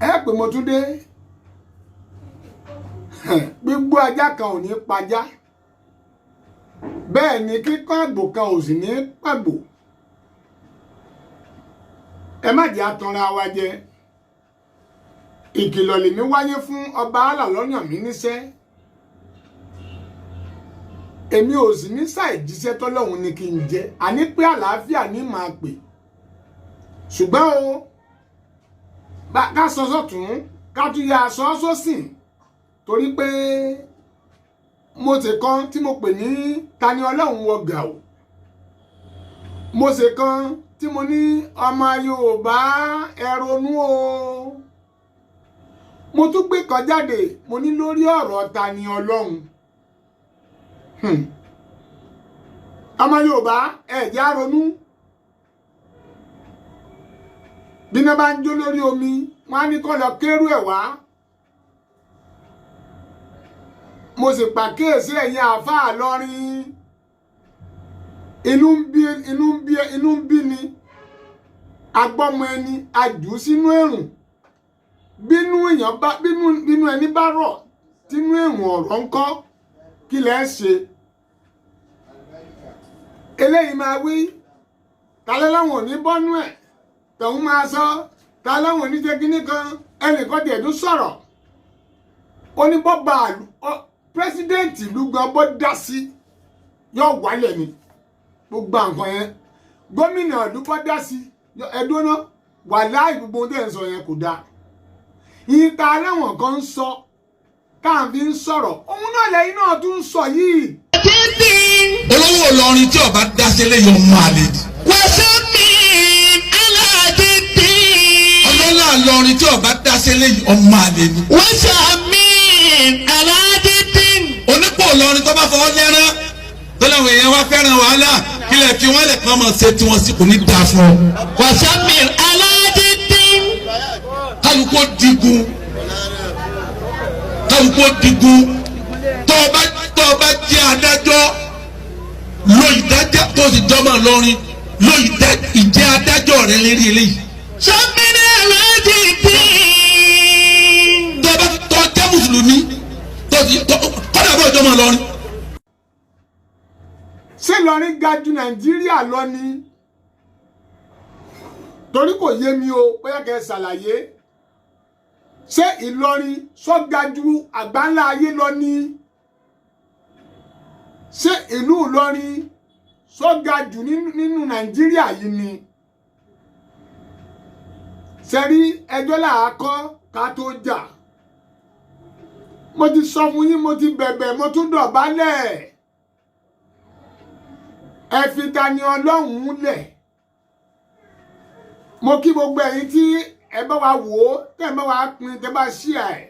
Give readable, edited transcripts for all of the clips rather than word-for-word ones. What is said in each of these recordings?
Ẹ pé mo tún dé. Gbígbó ajá kan ò ní pajá, bẹ́ẹ̀ ni kíkọ́ àgbò kan ò sì ní pàgbò. Ẹ má jẹ́ atanra wa jẹ. Ìkìlọ̀ lèmi wáyé fún. Ọba àlà lọ́yàn mi níṣẹ́, èmi ò sì ní ṣàìjíṣẹ́ tọ́lọ́hun ni kí n jẹ́. Àní pé àlàáfíà ní máa pè, ṣùgbọ́n o ká sọ sọ́tún, ká tún yà sọ sósìn, torí pé mo ṣe kan tí mo pè ní "Tani Ọlọ́run wọ gàù". Mo ṣe kan tí mo ní "Ọmọ Yorùbá, ẹ ronú o". Mo tún gbé kan jáde, mo ní lórí ọ̀rọ̀ Tani Ọlọ́run. Ọmọ Yorùbá, ẹ jẹ́ á ronú. Bí iná bá ń jó lórí omi, wọn á ní kó lọ kérú ẹ̀ wá. Mo sì pàkíyèsí ẹ̀yin àáfàá lọ́rin. Inú ń bí, inú ń bí, inú ń bí ni. Agbọ́mọ ẹni ajù sínú ẹ̀rùn. Bínú èèyàn bá bínú, bínú ẹni bá rọ̀ tínú ẹ̀rùn, ọ̀rọ̀ ń kọ́ kí lẹ́ ṣe. Eléyìí máa wí talẹ́ láwọn ò ní bọ́nú ẹ̀, tọ̀hún máa sọ ta láwọn ò ní ṣe kínní kan. Ẹnìkan tiẹ̀ tún sọ̀rọ̀, ó ní bọ́ba president ìlú gan bọ́ dá sí, yóò wálẹ̀ ni. Gbogbo nǹkan yẹn, gómìnà ìlú bọ́ dá sí ẹdúná wàláì. Gbogbo ohun tẹ̀ ń sọ yẹn kò dáa. Ìta aláwọn kan ń sọ tá à ń fi ń sọ̀rọ̀, òun náà lẹ́yìn náà tún ń sọ yìí. Olówó Ìlọrin tí ọba dáṣẹ́lẹ̀ yọ ọmọ àlè ni. وسمي على جدي. Ọlọ́lá Ìlọrin tí ọba dáṣẹ́lẹ̀ yọ ọmọ àlè ni. وسمي على جدي. Onípò Ìlọrin tó bá fọwọ́ lẹ́rán tó láwọn èèyàn wá fẹ́ràn wàhálà, kílẹ̀ fi wọ́n lẹ̀ kàn máa ṣe tí wọ́n sì kò ní dáa fún ọ. وسمي على جدي. Kálukú ó digun, kálukú ó digun. Tó o bá jẹ́ adájọ́, lo ìdájọ́ tó sì jọmọ Ìlọrin, lo ìjẹ́ adájọ́ rẹ lérí eléyìí. سمي على جدي. Tó o bá tó jẹ́ mùsùlùmí tó sì tó kọ́dà bọ́ jọmọ Ìlọrin. Ṣé Ìlọrin ga ju Nàìjíríà lọ ni? Torí kò yé mi o, bóyá kẹ́ ẹ ṣàlàyé. Ṣé Ìlọrin sọ ga ju àgbáńlá ayé lọ ni? Ṣé ìlú Ìlọrin sọ ga jù nínú Nàìjíríà yìí ni? Sẹ́rí ẹjọ́ làákọ́ ká tó jà. Mo ti sọ fún yín, mo ti bẹ̀bẹ̀, mo tún dọ̀bálẹ̀. Ẹ fi Tani Ọlọ́run lẹ̀. Mo kí gbogbo ẹ̀yin tí ẹ bá wa wò ó, tẹ́ ẹ bá wa pín, tẹ́ bá ṣíà ẹ̀.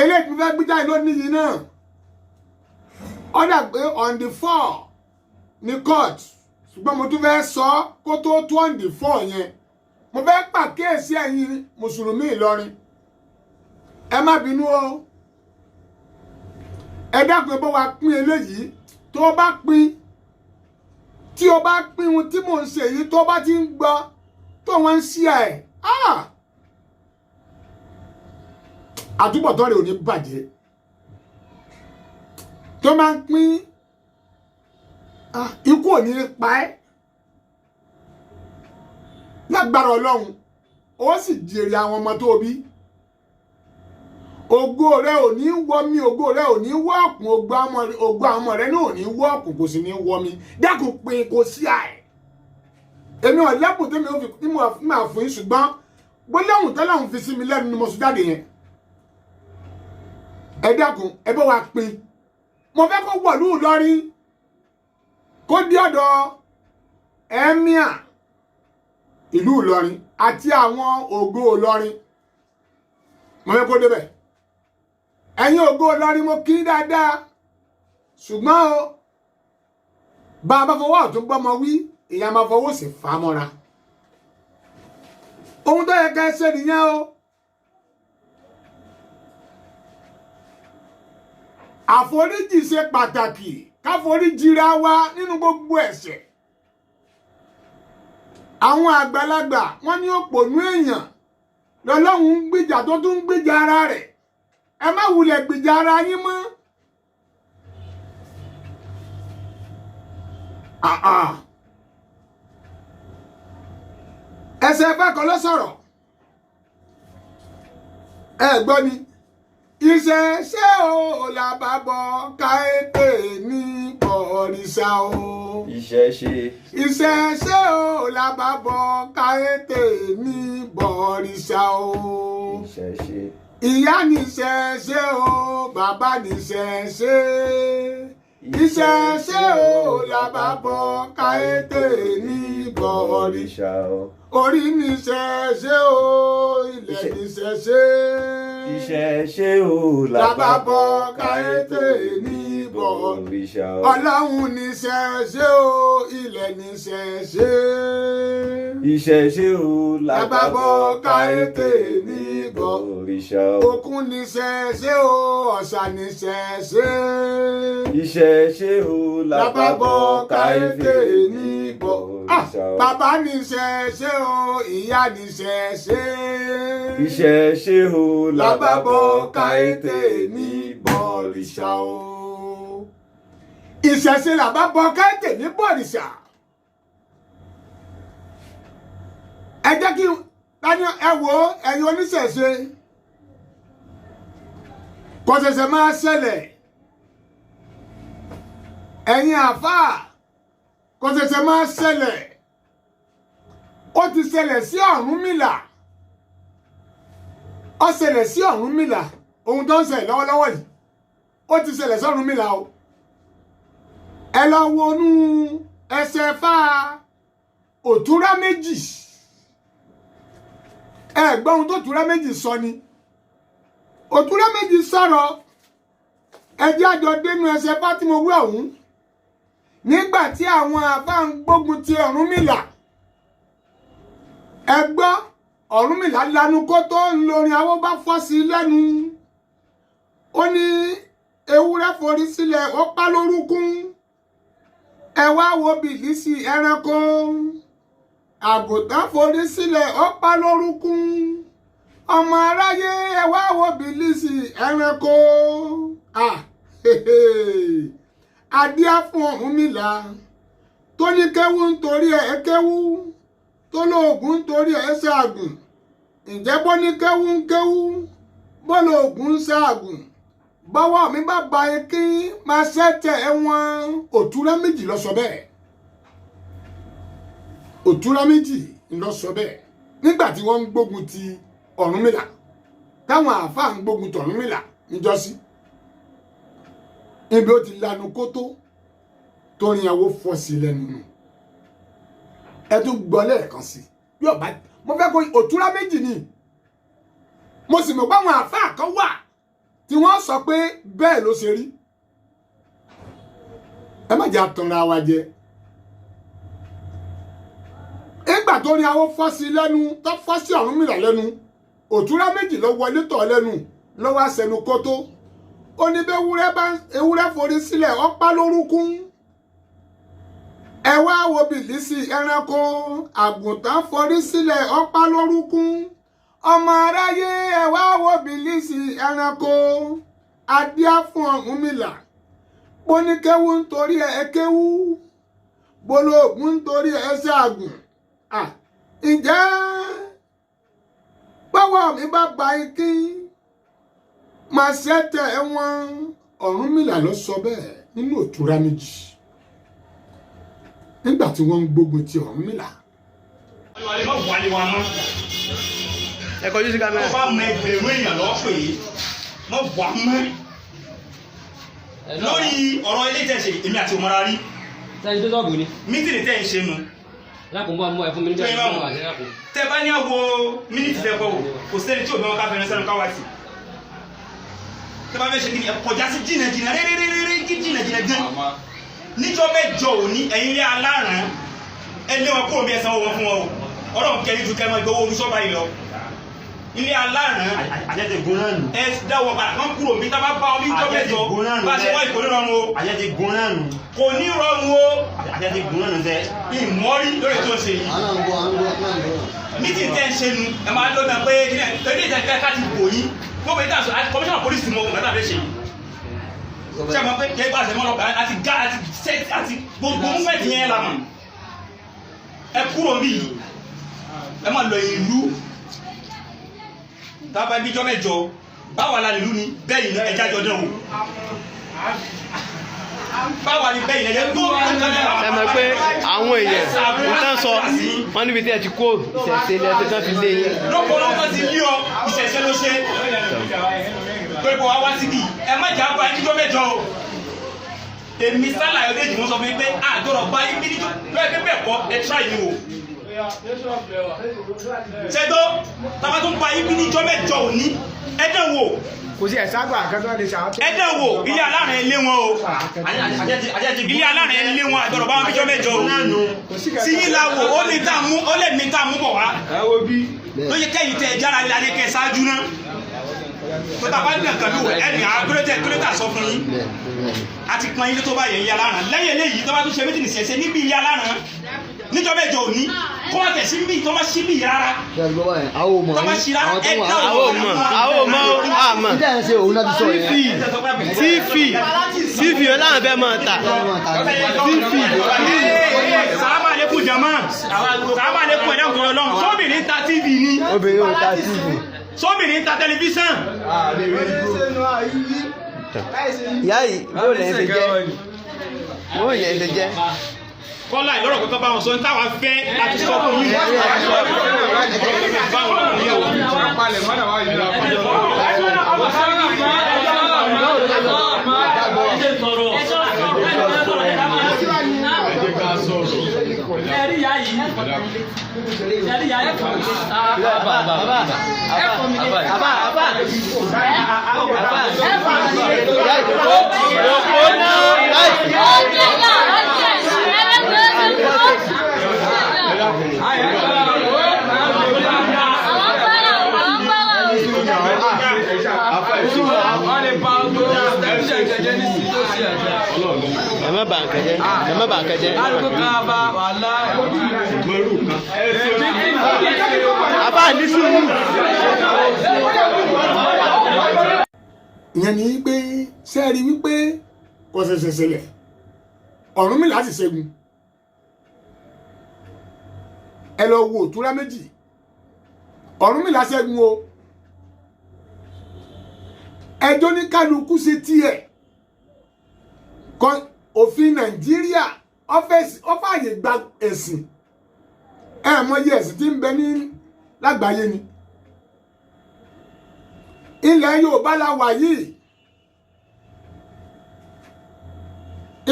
Eléyìí tí mo fẹ́ gbé jáde lónìí yìí náà, ó dà pé on the 4 ní court, ṣùgbọ́n mo tún fẹ́ sọ kó tó tó on the 4 yẹn. Mo fẹ́ pàkíyèsí ẹ̀yin mùsùlùmí Ìlọrin, ẹ má bínú o. Ẹ dákun, ẹ bá wa pín eléyìí. Tó bá pín, tí o bá pín ohun tí mò ń ṣe yìí, tó bá ti ń gbọ́ tó wọ́n ń ṣí ẹ̀, àtúbọ̀tán rẹ̀ ò ní bàjẹ́. Tó máa ń pín, ikú ò ní pa ẹ́ lágbára Ọlọ́run, ó sì jèrè àwọn ọmọ tó bí. Ògo rẹ ò ní wọ mi, ògo rẹ ò ní wọ ọ̀kùn, ògo àwọn ọmọ rẹ náà ò ní wọ ọ̀kùn, kò sì ní wọ mi. Dákun, pin kò sí àì. Èmi ò lẹ́bùn tẹ́mi ò fi tí mo máa fún yín, ṣùgbọ́n gbólóhùn tọ́lọ́hùn fi sí mi lẹ́nu ni mo sọ jáde yẹn. Ẹ dákun, ẹ bá wa pin. Mo fẹ́ kó wọ̀lú Ìlọrin, kó dé ọ̀dọ̀ emir ìlú Ìlọrin àti àwọn ògo Ìlọrin. Mo fẹ́ kó débẹ̀. Ẹ̀yin ògo Ìlọrin, mo kí dáadáa, ṣùgbọ́n o bá a bá fọwọ́ ọ̀tún gbọ́mọ wí, ìyá máa fọwọ́ sí fà á mọ́ra. Ohun tó yẹ ká ẹ ṣe nìyẹn o. Àforíjì ṣe pàtàkì, káforíjìra wa nínú gbogbo ẹ̀ṣẹ̀. Àwọn àgbàlagbà wọ́n ní òpònú èèyàn Lọ́lọ́run ń gbìjà tó tún ń gbìjà ara rẹ̀. Ẹ má wulẹ̀ gbìjà ara yín mọ́. Àà. Ẹsẹ̀ ẹ̀fẹ́ kan ló sọ̀rọ̀. Ẹ gbọ́ ni. Ìṣẹ̀ṣe o làbàbọ̀ káyété ní bọ̀rìṣà o. Ìṣẹ̀ṣe. Ìṣẹ̀ṣe o làbàbọ̀ káyété ní bọ̀rìṣà o. Ìṣẹ̀ṣe. Ìyá ní ṣẹ̀ṣe o, bàbá ní ṣẹ̀ṣe. Ìṣẹ̀ṣe o làbàbọ̀ káyété ní bọ̀rìṣà. Bọ̀rìṣà o. Orí ní ṣẹ̀ṣe o, ilẹ̀ ní ṣẹ̀ṣe. Ìṣẹ̀ṣe o Làbàbọ̀ káyété ní bọ̀rìṣà o. Ọlọ́run ní ṣẹ̀ṣe o, ilẹ̀ ní ṣẹ̀ṣe. Ìṣẹ̀ṣe o Làbàbọ̀ káyété ní bọ̀rìṣà o. Òkun ní ṣẹ̀ṣe o, ọ̀sà ní ṣẹ̀ṣe. Ìṣẹ̀ṣe o Làbàbọ̀ káyété ní bọ̀rìṣà o. Bàbá ní ṣẹ̀ṣe o, ìyá ní ṣẹ̀ṣe. Ìṣẹ̀ṣe o Làbàbọ̀ káyété ní bọ̀rìṣà o. Ìṣẹ̀ṣe làbàbọ̀ káyété ní bọ̀rìṣà. Ẹ jẹ́ kí tani ẹ wo ẹ̀yin oníṣẹ̀ṣe. Kò ṣẹ̀ṣẹ̀ máa ṣẹlẹ̀. Ẹ̀yin àfáà kò ṣẹ̀ṣẹ̀ máa ṣẹlẹ̀. Ó ti ṣẹlẹ̀ sí Ọ̀rúnmìlà. Ó ṣẹlẹ̀ sí Ọ̀rúnmìlà. Ohun tó ń ṣẹlẹ̀ lọ́wọ́lọ́wọ́ yìí ó ti ṣẹlẹ̀ sí Ọ̀rúnmìlà o. Ẹ lọ wọnú ẹsẹ̀ fá òtúrá méjì. Ẹ gbọ́ ohun tó òtúrá méjì sọ ni. Òtúrá méjì sọ̀rọ̀. Ẹ jẹ́ àjọ dénú ẹsẹ̀ fá tí mo wí ọ̀hún. Nígbà tí àwọn àfáà ń gbógun ti Ọ̀rúnmìlà, ẹ gbọ́, Ọ̀rúnmìlà lanu kó tó ń lorin awó bá fọ́ sí i lẹ́nu. Ó ní ewúrẹ́ forí sílẹ̀ ó pa lórúkún. Ẹ wá wo bìlísì ẹranko. Àgùntàn forí sílẹ̀ ó pa lórúkún. Ọmọ aráyé ẹ wá wo bìlísì ẹranko. Ah, adíá fún Ọ̀rúnmìlà tó ní kéwú nítorí ẹ̀ kéwú, tó lóògùn nítorí ẹ̀ ṣaàgùn. Ǹjẹ́ bó ní kéwú ń kéwú, bó lóògùn ń ṣaàgùn, bọ́wọ́ mi bá ba ekí máa ṣẹ́tẹ̀ ẹ wọ́n. Òtúrá méjì ló sọ bẹ́ẹ̀. Òtúrá méjì ló sọ bẹ́ẹ̀ nígbà tí wọ́n ń gbógun ti Ọ̀rúnmìlà, táwọn àáfàá ń gbógun ti Ọ̀rúnmìlà níjọ́sí. Ibi ó ti lanu kótó torí ìyàwó fọ́ sí lẹ́nu nù. Ẹ tún gbọ́ lẹ́ẹ̀kan sí bí ọba mo fẹ́ kó òtúrá méjì ni. Mo sì mọ̀ pé àwọn àáfàá kan wà tí wọ́n sọ pé bẹ́ẹ̀ ló ṣe rí. Ẹ má jẹ́ àtànra wa jẹ. Nígbà tó ní awó fọ́ sí lẹ́nu tó fọ́ sí Ọ̀rúnmìlà lẹ́nu, òtúrá méjì ló wọlé tọ̀ lẹ́nu ló wá sẹnu kótó. Ó ní bẹ́ ewúrẹ́ forí sílẹ̀ ó pa lórúkún. Ẹ wá wo bìlísì ẹranko. Àgùntàn forí sílẹ̀ ó pa lórúkún. Ọmọ aráyé ẹ wá wo bìlísì ẹranko. Adíá fún Ọ̀rúnmìlà bó ní kéwú nítorí ẹ kéwú, bó lóògùn nítorí ẹ ṣaàgùn. Ǹjẹ́ báwa mi bá ba ikí máa ṣẹ́tẹ̀ ẹ wọ́n. Ọ̀rúnmìlà ló sọ bẹ́ẹ̀ nínú òtúrá méjì nígbà tí wọ́n ń gbógun ti Ọ̀rúnmìlà. Ẹ kọjú sí kámẹ́rà. Wọ́n bá mọ ẹgbẹ̀rún èèyàn lọ́ọ́ pè é, mọ̀ wá mọ́. Lórí ọ̀rọ̀ ilé tẹ̀ ṣe, èmi àti òmọ́ra rí. Sẹ́ni tó sọ̀bù ni. Mítìrì tẹ̀ ń ṣe nu. Lákùn bọ́ mú ẹ fún mi nígbà tí wọ́n wà sí lákùn. Tẹ bá ní àwo mínítì tẹ kọ wò, kò sẹ́ni tí ò bá wọn ká fẹ́ràn sẹ́nu káwá sí. Tẹ bá fẹ́ ṣe kí ni ẹ kọjá sí jìnnà jìnnà réréréré jìnnà jìnnà gan. Níjọ́ mẹ́jọ òní ẹ̀yin ilé aláràn ẹ lé wọn kúrò bí ẹ sanwó wọn fún wọn o. Ọlọ́run kẹ́yìn ju kẹ́mọ́ ìgbowó olùsọ́ba yìí lọ. Ilé aláràn ẹ dáwọ́ padà kán kúrò bí tá bá bá ọ bí jọ́ mẹ́jọ bá ṣe wọ́n ìkò ní rọrùn o. Kò ní rọrùn o. Ìmọ̀rí lórí tó ń ṣe yìí. Meeting tẹ́ ń ṣe nu, ẹ máa lọ́nà pé torí ìjà ìjà ká ti bò yín. Gbogbo ìta sọ, commissioner police mọ nǹkan tá a fẹ́ ṣe yìí. Ṣé mo pé kí ẹ bá ṣe mọ́ lọ́gbà àti gá àti set àti gbogbo movement yẹn la mọ̀. Ẹ kúrò níbí yìí, ẹ máa lọ ìlú. Tábà níjọ́ mẹ́jọ, báwa la nílùú ni bẹ́ẹ̀ ni ẹja jọ dán o. Báwa ni bẹ́ẹ̀ ni ẹja tó. Ẹ mọ̀ pé àwọn èèyàn ń tán sọ wọ́n níbi tí ẹ ti kó ìṣẹ̀ṣe lẹ́sẹ̀ tán fi lé yín. Lọ́pọ̀lọpọ̀ tó ti lé ọ, ìṣẹ̀ṣe ló ṣe pé kò wá wá síbí. Ẹ má jà bá níjọ́ mẹ́jọ o. Èmi sálà ẹ̀ méjì, wọ́n sọ fún mi pé àdọ̀rọ̀ bá yín bí níjọ́ lọ́yẹ̀ pé bẹ́ẹ̀ kọ́ ẹ tíra yìí o. Ṣẹ́gbọ́ tàbá tó ń bá yín bí níjọ́ mẹ́jọ òní, ẹ dẹ̀ wò. Kò sí ẹ̀sán àgbà kan tó lè ṣàwọn tó. Ẹ dẹ̀ wò, ilé alárùn ẹ lé wọn o, ilé alárùn ẹ lé wọn. Àdọ̀rọ̀ bá wọn bíjọ́ mẹ́jọ o. Tí yín la wò ó ní tá a mú, ó lè ní tá a mú bọ̀ wá ló yẹ kẹ́yìn tẹ ẹ jára lé kẹ́ ẹ ṣáájú náà tó tá a bá ní nǹkan bí wò ẹnì àgúrẹ́tẹ̀ kúrẹ́tà sọ fún yín. A ti pọn ilé tó bá yẹ ilé aláràn lẹ́yìn eléyìí tó bá tún ṣe méjì ní ṣẹ̀ṣẹ̀ níbi ilé aláràn níjọ́ mẹ́jọ òní kó wá tẹ̀ sí bí tó má sí bí rárá tó má sí rárá ẹ dá. Àwọn ò mọ̀, àwọn ò mọ̀ o, àmọ̀. TV TV ọlọ́run fẹ́ máa tà TV. Sàlámà lẹ́kùn jama, sàlámà lẹ́kùn ẹ̀dá òkè ọlọ́run. Sóbìnrin ta TV ni? Obìnrin ò ta TV. Sóbìnrin ta tẹlifíṣàn? Ìyá yìí bó lẹ́yìn fi jẹ́, bó lẹ́yìn fi jẹ́. Kọ́lá ìlọ́rọ̀ kọ́kọ́ bá wọn sọ ní táwa fẹ́ láti sọ fún yín. Báwọn ọ̀rọ̀ yẹn o. Àbá àbá àbá ìyá yìí òpó náà láìsí. Ẹ má bà nǹkan jẹ́, ẹ má bà nǹkan jẹ́. Àbá ní sùúrù. Ìyẹn ni pé ṣé ẹ rí wípé kò ṣẹ̀ṣẹ̀ ṣẹlẹ̀, Ọ̀rúnmìlà sì ṣẹ́gun. Ẹ lọ wo òtúrá méjì, Ọ̀rúnmìlà ṣẹ́gun o. Ẹjọ́ ní kálukú ṣe tiẹ̀. Òfin Nàìjíríà ó fààyè gba ẹ̀sìn. Ẹ mọyì ẹ̀sìn tí ń bẹ ní lágbàáyé ni. Ilẹ̀ Yorùbá la wà yìí,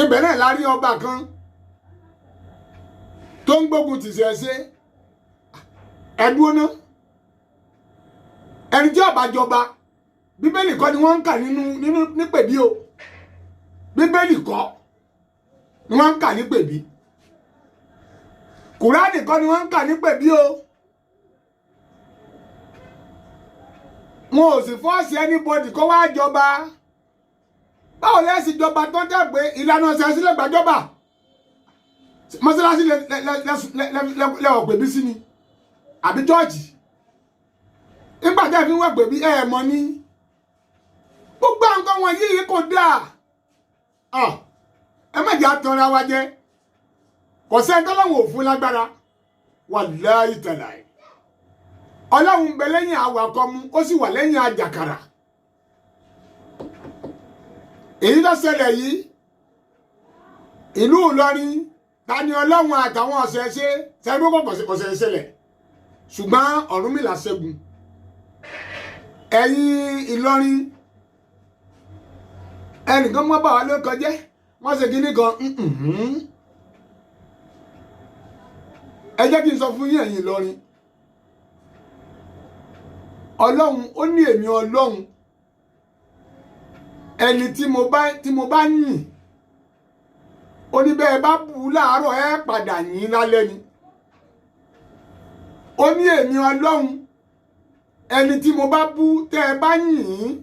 ibẹ̀ náà la rí ọba kan tó ń gbógun tì ṣẹ̀ṣe. Ẹ̀dúró ná, ẹni tí ọba jọba, Bíbélì kọ́ ni wọ́n ń kà nínú nípèbí o. Bíbélì kọ́ ni wọ́n ń kà nípèbí, Kùránì kọ́ ni wọ́n ń kà nípèbí o. Wọn ò sì force anybody kó wá jọba. Báwo lẹ́sìn jọba tó ń dàgbé ìlànà ọ̀sẹ̀ sílẹ̀ gbàjọba? Mọ́sálásí lẹ́wọ̀ pèbí sí ni àbí chọ́ọ̀chì? Nígbà tí a fi ń wẹ̀ pèbí ẹ̀ mọ́ ní gbogbo àwọn nǹkan wọ̀nyí yìí kò dáa. Ẹ má jẹ́ àtọ́ra wa jẹ́. Kò sẹ́ni tọ́lọ́hun ò fún lágbára. Wàláhì tàláhì, Ọlọ́run ń bẹ lẹ́yìn awakọ̀ mu, ó sì wà lẹ́yìn àjàkàrà. Èyí tó ṣẹlẹ̀ yìí, ìlú Ìlọrin, ta ni Ọlọ́run àtàwọn ọ̀sẹ̀ ṣe ṣẹ́gbẹ́ kò ọ̀sẹ̀ ṣẹlẹ̀, ṣùgbọ́n Ọ̀rúnmìlà ṣẹ́gun. Ẹ̀yin Ìlọrin, ẹnìkan mọ́ bá wa ló kọjẹ́, wọ́n ṣe kínní kan. Ẹ jẹ́ kí n sọ fún yín, ẹ̀yin Ìlọrin, Ọlọ́run ó ní èmi Ọlọ́run, ẹni tí mo bá yìn, ó ní bẹ́ẹ̀ bá bù ú láàárọ̀, ẹ padà yìn lálẹ́ ni. Ó ní èmi Ọlọ́run, ẹni tí mo bá bú, tẹ́ ẹ bá yìn,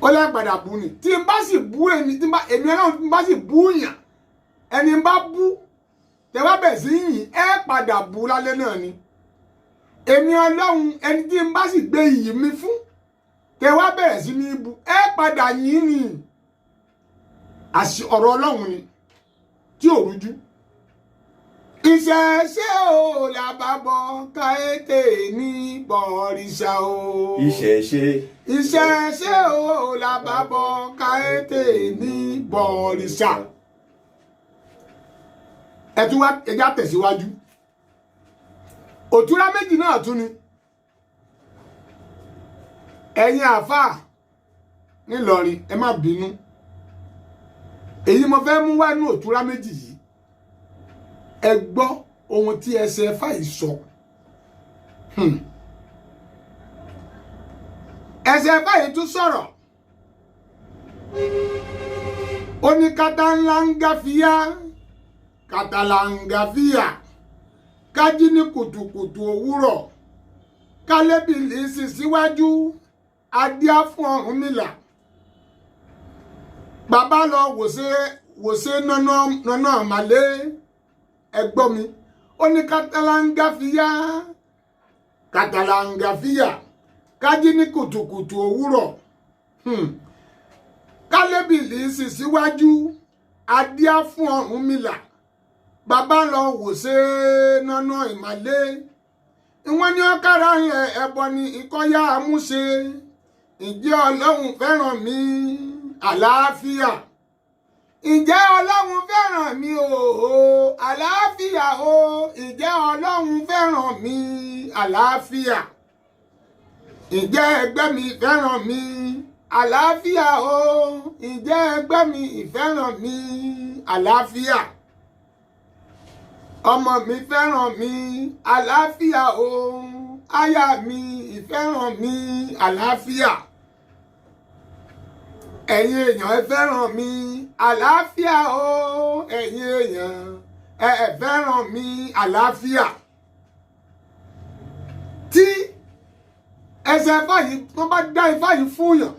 ó lẹ́ padà bú ni. Tí n bá sì bú èmi, tí n bá èmi Ọlọ́run, tí n bá sì bú yàn, ẹni n bá bú, tẹ́ bá bẹ̀ sí yìn, ẹ padà bú lálẹ́ náà ni. Èmi Ọlọ́run, ẹni tí n bá sì gbé iyì mi fún, tẹ wá bẹ̀rẹ̀ sí ní ibu, ẹ padà yín ni. Àṣì ọ̀rọ̀ Ọlọ́run ni tí ò rújú. Ìṣẹ̀ṣe ò làbàbọ̀ káyété ní bọ̀rìṣà o. Ìṣẹ̀ṣe. Ìṣẹ̀ṣe ò làbàbọ̀ káyété ní bọ̀rìṣà. Ẹ tún wá ẹjá tẹ̀síwájú. Òtúrá méjì náà tún ni. Ẹ̀yin àáfàá nílọrin, ẹ má bínú, èyí mo fẹ́ mú wá ní òtúrá méjì yìí. Ẹ gbọ́ ohun tí ẹsẹ̀ ẹfà yìí sọ. Ẹsẹ̀ ẹfà yìí tún sọ̀rọ̀, ó ní kátà ńlá ń gáfíà, kàtàlàǹgàfíà, kájí ní kùtùkùtù òwúrọ̀, kálẹ́bìlì sì síwájú adíá fún Ọ̀rúnmìlà. Bàbá lọ wòṣe wòṣe nánà nánà màlẹ́. Ẹgbọ́n mi, ó ní kàtàlàǹgàfíà, kàtàlàǹgàfíà, kájí ní kùtùkùtù òwúrọ̀, kálẹ́bìlì sì síwájú adíá fún Ọ̀rúnmìlà. Bàbá lọ wòṣe nánà ìmàlẹ́, ìwọ́n ní ọ̀kára ńlẹ̀ ẹ̀bọ ni ìkọ́yà amúṣe. Ǹjẹ́ Ọlọ́run fẹ́ràn mi àlàáfíà? Ǹjẹ́ Ọlọ́run fẹ́ràn mi o àlàáfíà o? Ǹjẹ́ Ọlọ́run fẹ́ràn mi àlàáfíà? Ǹjẹ́ ẹgbẹ́ mi fẹ́ràn mi àlàáfíà o? Ǹjẹ́ ẹgbẹ́ mi ìfẹ́ràn mi àlàáfíà? Ọmọ mi fẹ́ràn mi àlàáfíà o? Aya mi ìfẹ́ràn mi àlàáfíà? Ẹ̀yin èèyàn, ẹ fẹ́ràn mi àlàáfíà o? Ẹ̀yin èèyàn, ẹ fẹ́ràn mi àlàáfíà? Tí ẹsẹ̀ ifá yìí, wọ́n bá dá ifá yìí fún yàn,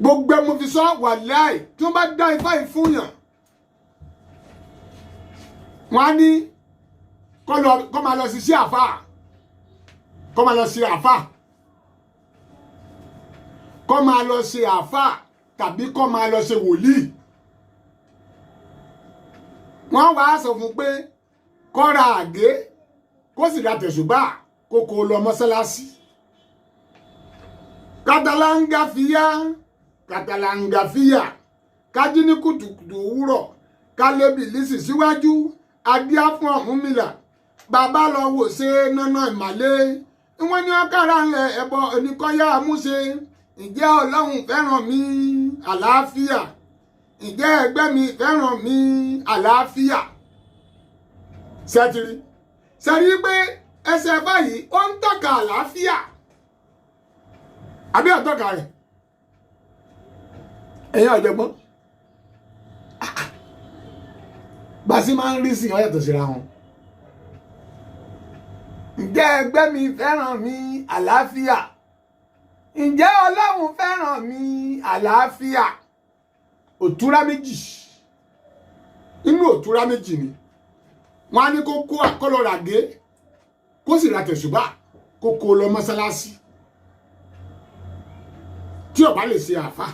gbogbo ẹ mo fi sọ wàláì, tí wọ́n bá dá ifá yìí fún yàn, wọ́n á ní kó máa lọ sí sí àfáà, kó máa lọ sí àfáà, kó máa lọ ṣe àfáà tàbí kó máa lọ ṣe wòlíì. Wọ́n wàá sọ fún pé kó ra àgé, kó sì ra tẹ̀sùbá, kó kó lọ mọ́sálásí. Kàtàlángàfíà, kàtàlángàfíà, kájí ní kùtùkùtù òwúrọ̀, kálẹ́bì lísì síwájú adíá fún Ọ̀rúnmìlà. Bàbá lọ wò ṣe nánà ìmàlẹ́, wọ́n ní ọ̀kára ńlẹ̀ ẹ̀bọ oníkọ́yà amúṣe. Ǹjẹ́ Ọlọ́run fẹ́ràn mi àlàáfíà? Ǹjẹ́ ẹgbẹ́ mi fẹ́ràn mi àlàáfíà? Sẹ́tìrì sẹ́rí pé ẹsẹ̀ báyìí ó ń tọ́ka àlàáfíà àbí ọ̀tọ́ka rẹ̀? Ẹ̀yin ọ̀jọ̀gbọ́n, bá a sì máa ń rí sí ọ yàtọ̀ síra wọn. Ǹjẹ́ ẹgbẹ́ mi fẹ́ràn mi àlàáfíà? Ǹjẹ́ Ọlọ́run fẹ́ràn mi àlàáfíà? Òtúrá méjì, inú òtúrá méjì ni wọ́n á ní kó kó àkọlọ ràgé, kó sì ra tẹ̀sùbá, kó kó lọ mọ́sálásí. Tí ó bá lè ṣe àfà,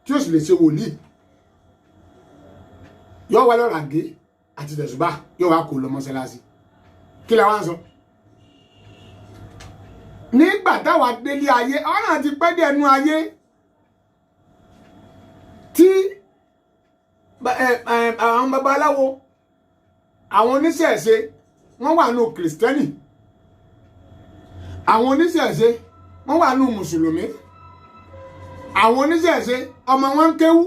tí ó sì lè ṣe wòlíì, yóò wá lọ ràgé àti tẹ̀sùbá, yóò wá kó lọ mọ́sálásí. Kí la wá ń sọ? Nígbà táwa délé ayé, àwọn náà ti pẹ́ díẹ̀ nú ayé tí àwọn babaláwo, àwọn oníṣẹ̀ṣe, wọ́n wà nù kìrìsìtẹ́nì, àwọn oníṣẹ̀ṣe wọ́n wà nù mùsùlùmí, àwọn oníṣẹ̀ṣe ọmọ wọn ń kéwú,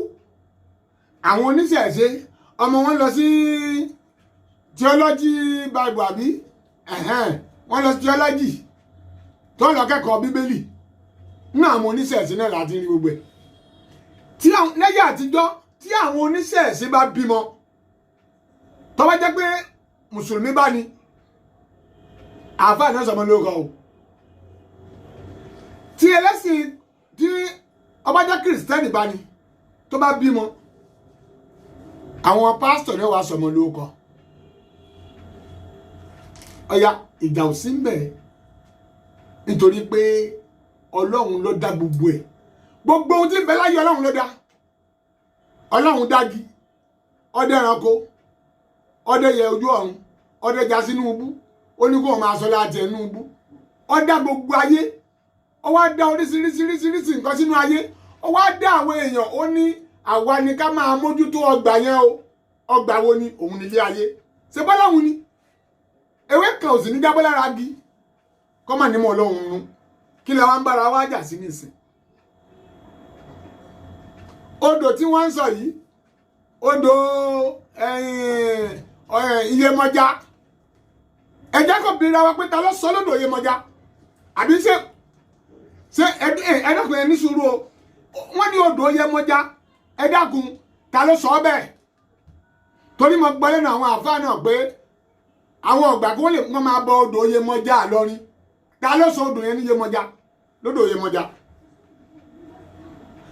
àwọn oníṣẹ̀ṣe ọmọ wọn lọ sí theology bible àbí wọ́n lọ sí theology tó lọ kẹ́kọ̀ọ́ bíbélì. Nínú àwọn oníṣẹ̀ṣe náà láti rí gbogbo ẹ̀. Tí lẹ́yìn àtijọ́, tí àwọn oníṣẹ̀ṣe bá bímọ, tó bá jẹ́ pé mùsùlùmí bá ní, àáfàá náà sọmọ lórúkọ o. Tí ẹlẹ́sìn tí ó bá jẹ́ kìrìsìtẹ́nì bá ní, tó bá bímọ, àwọn pásítọ̀ náà wàá sọmọ lórúkọ. Ọ̀ya, ìjà ò sí ń bẹ̀, nítorí pé Ọlọ́run ló dá gbogbo ẹ̀. Gbogbo ohun tí ń bẹ láyé, Ọlọ́run ló dá. Ọlọ́run dági, ọdẹ ẹranko, ọdẹ yẹ ojú ọ̀run, ọdẹ já sínú ibú, ó ní kó máa sọ láti ẹnu ibú. Ó dá gbogbo ayé, ó wá dá oríṣiríṣiríṣiríṣi nǹkan sínú ayé, ó wá dá àwọn èèyàn. Ó ní àwa ni ká máa mójútó ọgbà yẹn o. Ọgbà wo ni? Òun nílé ayé. Ṣe bọ́láhùn ni ewé kan ò sì ní jábọ́ lára gi kọ́ mà ní mọ̀ Ọlọ́run rún. Kí la wá ń bára wá jà sí nísìn? Odò tí wọ́n ń sọ yìí, odò Iyemọja, ẹ jẹ́ kó bira wa pé ta ló sọ lódò Iyemọja? Àbí ṣe ẹ dákun, ẹ ní sùúrù o. Wọ́n ní odò Iyemọja, ẹ dákun, ta ló sọ bẹ́ẹ̀? Torí mo gbọ́ lẹ́nu àwọn àfáà náà pé àwọn ọ̀gbà kí wọ́n lè wọ́n máa bọ odò Iyemọja lọ́rin. Ta ló sọ odò yẹn ní Iyemọja, lódò Iyemọja?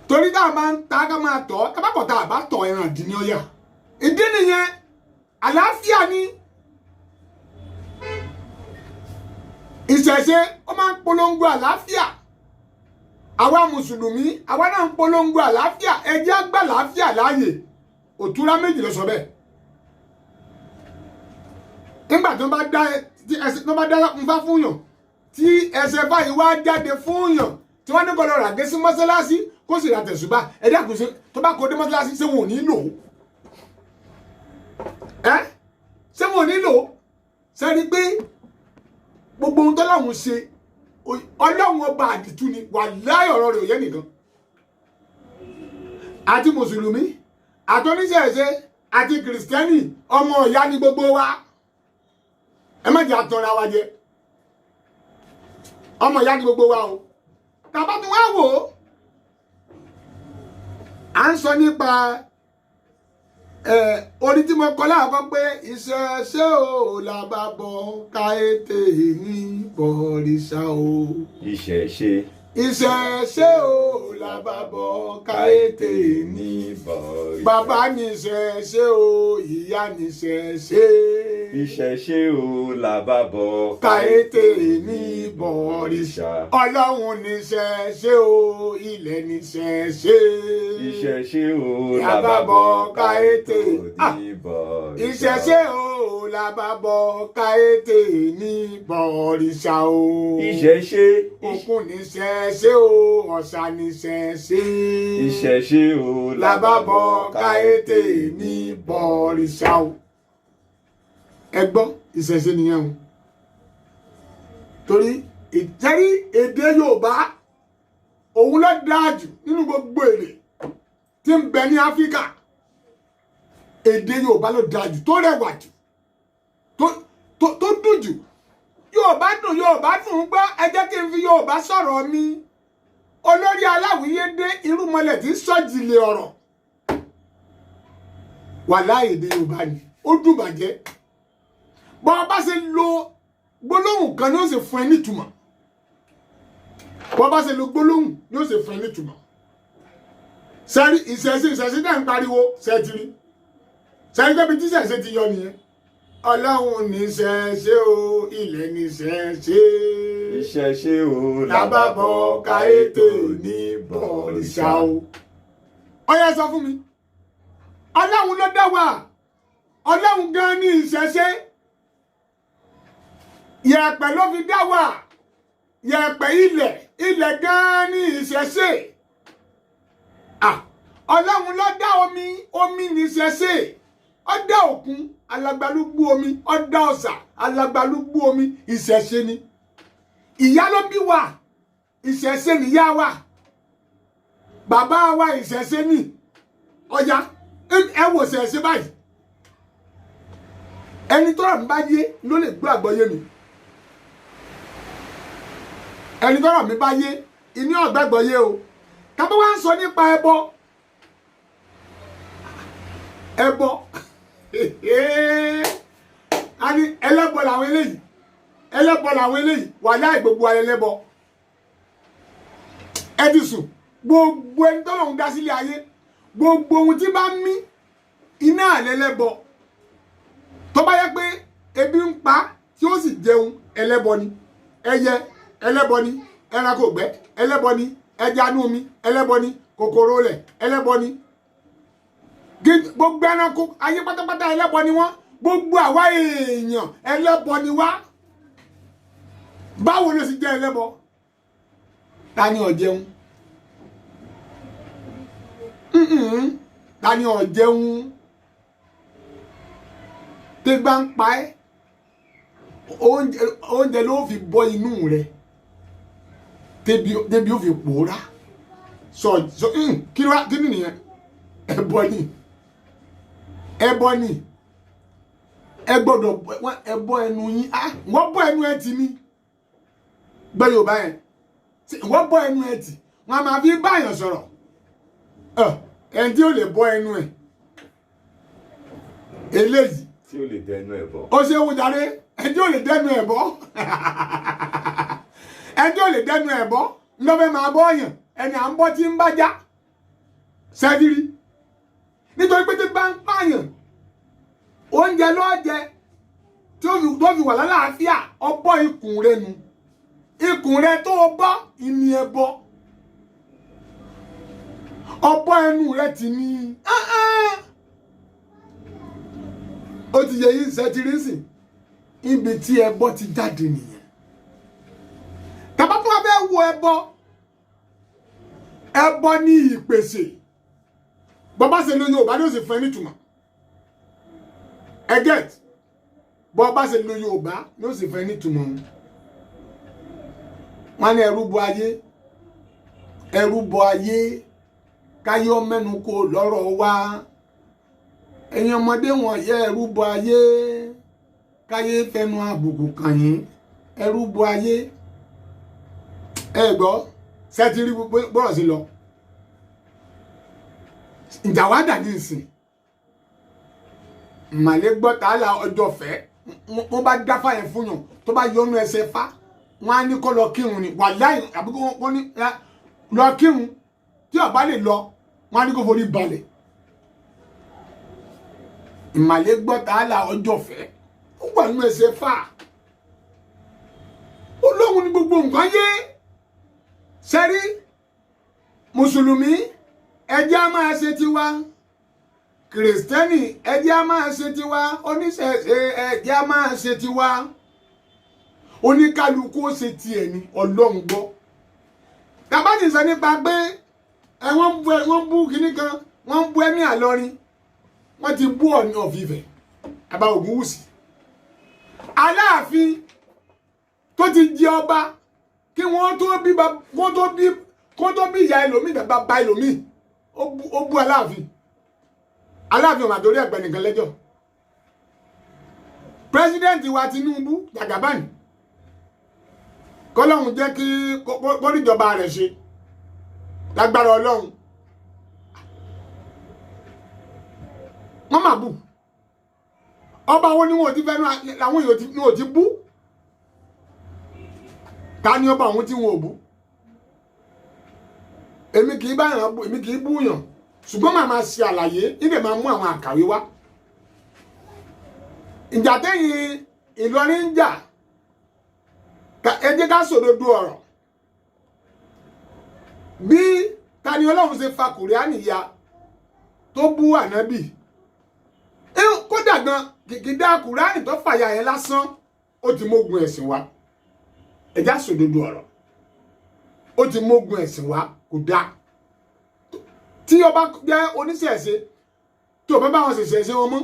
Torí tá a máa ń ta ká máa tọ̀ ká bá kọ̀ tá a bá tọ̀ ẹran ìdí ní ọ̀yà. Ìdí nìyẹn, àlàáfíà ni. Ìṣẹ̀ṣe, ó máa ń polongo àlàáfíà. Àwa mùsùlùmí, àwa náà ń polongo àlàáfíà. Ẹ jẹ́ á gbà àlàáfíà láàyè. Òtúrá méjì ló sọ bẹ́ẹ̀. Nígbà tó bá dá ẹsẹ̀, tó bá dá nfá fún yàn, tí ẹsẹ̀ báyìí wá jáde fún yàn, tí wọ́n ní kó lọ rà gé sí mọ́sálásí, kó sì ra tẹ̀sùbá, ẹ dákun, ṣe tó bá kó dé mọ́sálásí, ṣé wọn ò ní lò ó? Ẹ ṣé wọn ò ní lò ó? Sẹ́ni pé gbogbo ohun tọ́lọ́hún ṣe, Ọlọ́run ọba àdìtú ni. Wàláhì, ọ̀rọ̀ rẹ̀ ò yé nìkan. Àti mùsùlùmí, àtọ́níṣẹ̀ṣe, àti kìrìsìtẹ́nì, ọmọ ìyá ni gbogbo wa. Ẹ má jẹ́ àtọ́ra wa jẹ. Ọmọ ìyá ni gbogbo wa o. Tàbá tún wá wò ó, à ń sọ nípa orí tí mo kọ láàkọ́ pé ìṣẹ̀ṣe ò làbà bọ̀ ká ètè ní bọ̀rìṣà o. Ìṣẹ̀ṣe. Ìṣẹ̀ṣe ò làbà bọ̀ ká ètè ní. Ní bọ̀rìṣà. Bàbá ní ìṣẹ̀ṣe o, ìyá ní ìṣẹ̀ṣe. Ìṣẹ̀ṣe ò làbà bọ̀ ká ètè ní bọ̀rìṣà. Ọlọ́run ní ìṣẹ̀ṣe o, ilẹ̀ ní ìṣẹ̀ṣe. Ìṣẹ̀ṣe ò Làbà làbà bọ̀ bọ̀ ká ká ètè. ètè Ah. ní bọ̀rìṣà. Ìṣẹ̀ṣe o làbà bọ̀ ká ètè ní bọ̀rìṣà o. Ìṣẹ̀ṣe. Òkun ní ìṣẹ̀ṣe o, ọ̀sà ní ìṣẹ̀ṣe. Ìṣẹ̀ṣe ò Làbà bọ̀ ká ètè ní bọ̀rìṣà o. Ẹ gbọ́, ìṣẹ̀ṣe nìyẹn o. Torí ìtẹ́rí èdè Yorùbá, òun ló dáa jù nínú gbogbo èdè tí ń bẹ ní Áfíríkà. Èdè Yorùbá ló dáa jù, tó rẹwà jù, tó dùn jù. Yorùbá dùn, Yorùbá dùn ún gbọ́. Ẹ jẹ́ kí n fi Yorùbá sọ̀rọ̀ mi. Olórí aláwìyé dé, irúmọlẹ̀ tí ń sọ́jìlẹ̀ ọ̀rọ̀. Wàláhì, èdè Yorùbá ni ó dùn bàjẹ́. Bọ́ ọ bá ṣe lo gbólóhùn kan ni ó sì fún ẹ nítumọ̀. Bọ́ ọ bá ṣe lo gbólóhùn ni ó sì fún ẹ nítumọ̀. Sẹ́rí ìṣẹ̀ṣe, ìṣẹ̀ṣe náà ń pariwo sẹ́tìrì sẹ́rí pé ibi tí ìṣẹ̀ṣe ti yọ nìyẹn. Ọlọ́run ní ìṣẹ̀ṣe o, ilẹ̀ ní ìṣẹ̀ṣe. Ìṣẹ̀ṣe ò Làbà bọ̀ ká ètè ní bọ̀rìṣà o. Ó yẹ sọ fún mi, Ọlọ́run ló dá wa. Ọlọ́run gan ní ìṣẹ̀ṣe. Yẹ̀pẹ̀ ló fi dá wa, yẹ̀pẹ̀ ilẹ̀, ilẹ̀ gan ní ìṣẹ̀ṣe. Ah, Ọlọ́run ló dá omi, omi ní ìṣẹ̀ṣe. Ó dá òkun alagbalúgbú omi, ó dá ọ̀sà alagbalúgbú omi. Ìṣẹ̀ṣe ni. Ìyá ló bí wa, ìṣẹ̀ṣe nìyá wa. Bàbá wa, ìṣẹ̀ṣe ni. Ọ̀yá, ẹ wò ṣẹ̀ṣe báyìí. Ẹni tọ́rọ̀ mi bá yé ló lè gbọ́ àgbọ́yé mi. Ẹni tọ́rọ̀ mi bá yé ìní ọ̀gbàgbọ́yé o. Tàbí wá ń sọ nípa ẹbọ, ẹbọ, a ní ẹlẹ́bọ làwọn eléyìí, ẹlẹ́bọ làwọn eléyìí. Wàláhì, gbogbo ayé ẹlẹ́bọ. Ẹ ti sùn. Gbogbo ẹni tọ́lọ́run dá sílé ayé, gbogbo ohun tí bá ń mí iná àlẹ́lẹ́bọ. Tó bá yẹ pé ebi ń pa tí ó sì jẹun ẹlẹ́bọ ni, ẹyẹ ẹlẹ́bọ ni, ẹranko ìgbẹ́ ẹlẹ́bọ ni, ẹja inú omi ẹlẹ́bọ ni, kòkòrò ilẹ̀ ẹlẹ́bọ ni, gbogbo ẹranko ayé pátápátá ẹlẹ́bọ ni wọ́n. Gbogbo àwa èèyàn ẹlẹ́bọ ni wá. Báwo ló sì jẹ́ ẹlẹ́bọ? Ta ni ó jẹun? Ta ni ó jẹun? Tẹ́ bá ń pa ẹ́, oúnjẹ ló fi bọ́ inú rẹ, débi ó fi pòórá. Sọ sọ kí ló wá kí ni nìyẹn? Ẹbọ ni, ẹbọ ni. Ẹ gbọ́dọ̀ ẹ bọ́ ẹnu yín. Ah, wọ́n bọ́ ẹnu ẹ tì mí. Gbọ́ Yorùbá yẹn, wọ́n bọ́ ẹnu ẹ tì, wọ́n á máa fi báyàn sọ̀rọ̀. Ẹni tí ó lè bọ́ ẹnu ẹ eléyìí tí ó lè dẹnu ẹ̀ bọ̀. Ó ṣe wò jáde. Ẹni tí ó lè dẹnu ẹ bọ́, ẹni tí ó lè dẹnu ẹ bọ́ ńlọ́fẹ́ máa bọ́ yàn. Ẹni à ń bọ́ tí ń bá já sẹ́dírí, nítorí pé tí bá ń pààyàn, oúnjẹ ló jẹ tí ó fi wà lálàáfíà. Ọbọ̀ ikùn rẹ nu, ikùn rẹ tó o bọ́ ìní ẹ bọ́, ọbọ̀ ẹnu rẹ ti ní. Ó ti yẹ yín sẹ́tìrì sìn ibi tí ẹbọ ti jáde nìyẹn. Tàbá tó wá fẹ́ wo ẹbọ, ẹbọ ní ìpèsè. Bọ́bá ṣe lo Yorùbá ní ó sì fún ẹ nítumọ̀. Ẹ get? Bọ́bá ṣe lo Yorùbá ní ó sì fún ẹ nítumọ̀. Wọn ní ẹrú bọ ayé, ẹrú bọ ayé, káyọ̀ mẹ́nu kó lọ́rọ̀ wá. Ẹ̀yin ọmọdé wọn yẹ, ẹrú bọ ayé, káyé fẹnu àbùkù kàn yín, ẹrú bọ ayé. Ẹ gbọ́, sẹ́tìrì gbọ́dọ̀ sí lọ ìjà wá dà ní ìsìn. Màlẹ́ gbọ́ tààlà ọjọ́ fẹ́ wọ́n bá dáfà yẹn fún yàn, tó bá yọnu ẹsẹ̀ fá, wọ́n á ní kó lọ kírun ni. Wàláhì, àbí kó ní lọ kírun. Tí ó bá lè lọ, wọ́n á ní kó forí balẹ̀. Ìmàlẹ́ gbọ́ tààlà ọjọ́ fẹ́, ó wà nínú ẹsẹ̀ fà. Ó lóhun ní gbogbo nǹkan yé. Sẹ́rí mùsùlùmí, ẹjẹ́ á máa ṣe tiwa. Kìrìsìtẹ́nì, ẹjẹ́ á máa ṣe tiwa. Oníṣẹ̀ṣe, ẹjẹ́ á máa ṣe tiwa. Oníkálukú ó ṣe tiẹ̀ ni. Ọlọ́run gbọ́. Tàbá ti sọ nípa pé ẹ wọ́n bú, ẹ wọ́n bú kinní kan, wọ́n bú Emir Ìlọrin, wọ́n ti bú Ọọ̀ni of Ifẹ̀, àbá Ògúnwùsì, Aláàfin tó ti jẹ ọba kí wọ́n tó bí, wọ́n tó bí, kó tó bí ìyá ẹlòmíì, bàbá ẹlòmíì, ó bú Aláàfin. Aláàfin ọmọ àtòrí ẹ̀pẹ̀ nìkan lẹ́jọ́. President wa Tinubu Jagaban, kọ́lọ́hún jẹ́ kí kó níjọba rẹ̀ ṣe lágbára Ọlọ́run. Wọ́n mà bù ọba wo ni wọn ò ti fẹ́nu làwọn èèyàn ni ò ti bú. Ta ni ọba òun tí wọn ò bú? Èmi kì í bá yàn bú, èmi kì í bú yàn, ṣùgbọ́n màá máa ṣe àlàyé níbẹ̀, máa mú àwọn àkàwé wá. Ìjà tẹ́yìn Ìlọrin ń jà, ẹ jẹ́ ká sòdodo ọ̀rọ̀. Bí Tani Olohun ṣe fa Kùránì ya tó bú ànábì, kódà gan kìkìdá Kùránì tó fàyà yẹn lásán, ó ti mógun ẹ̀sìn wa. Ẹ jẹ́ á sòdodo ọ̀rọ̀, ó ti mógun ẹ̀sìn wa. Kò dáa tí ọba jẹ́ oníṣẹ̀ṣe tí ò bá bá wọn ṣẹ̀ṣẹ̀ ṣe wọn mọ́.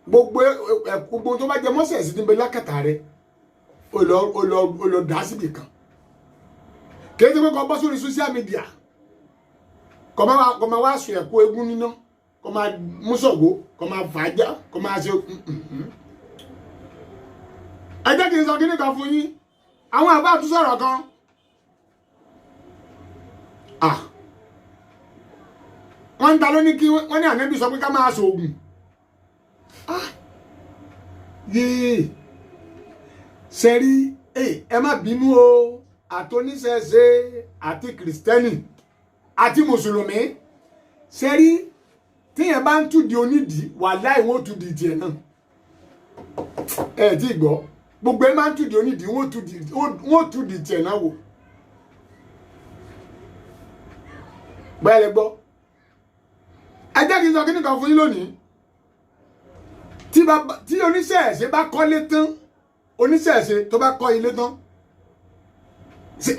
Gbogbo ẹ gbogbo tó bá jẹ mọ́sẹ̀ẹ̀sì níbi lákàtà rẹ, ó lọ dá síbì kan. Kì í ṣe pé kó bọ́ sórí social media, kó máa wá sùn ẹ̀kú eégún níná, kó máa mú Ṣàngó, kó máa fàájà, kó máa ṣe. Ẹ jẹ́ kí n sọ kíní kan fún yín. Àwọn àbá tún sọ̀rọ̀ kan. Ah, wọ́n ń ta ló ní kí wọ́n ní ànábì sọ pé ká máa ṣoògùn. Ah, yéé, sẹ́rí, ẹ má bínú o. Àtoníṣẹ̀ṣe àti kìrìsìtẹ́nì àti mùsùlùmí, sẹ́rí tíyẹn bá ń túdi onídìí, wàláhì, wọ́n túdi tiẹ̀ náà. Ẹ tí gbọ́. Gbogbo ẹ máa ń túdìí onídìí, wọ́n túdìí tiẹ̀ náà wò. Bẹ́ẹ̀ lẹ gbọ́. Ẹ jẹ́ kí n sọ kíní kan fún yín lónìí. Tí oníṣẹ̀ṣe bá kọ́lé tán, oníṣẹ̀ṣe tó bá kọ́ ilé tán,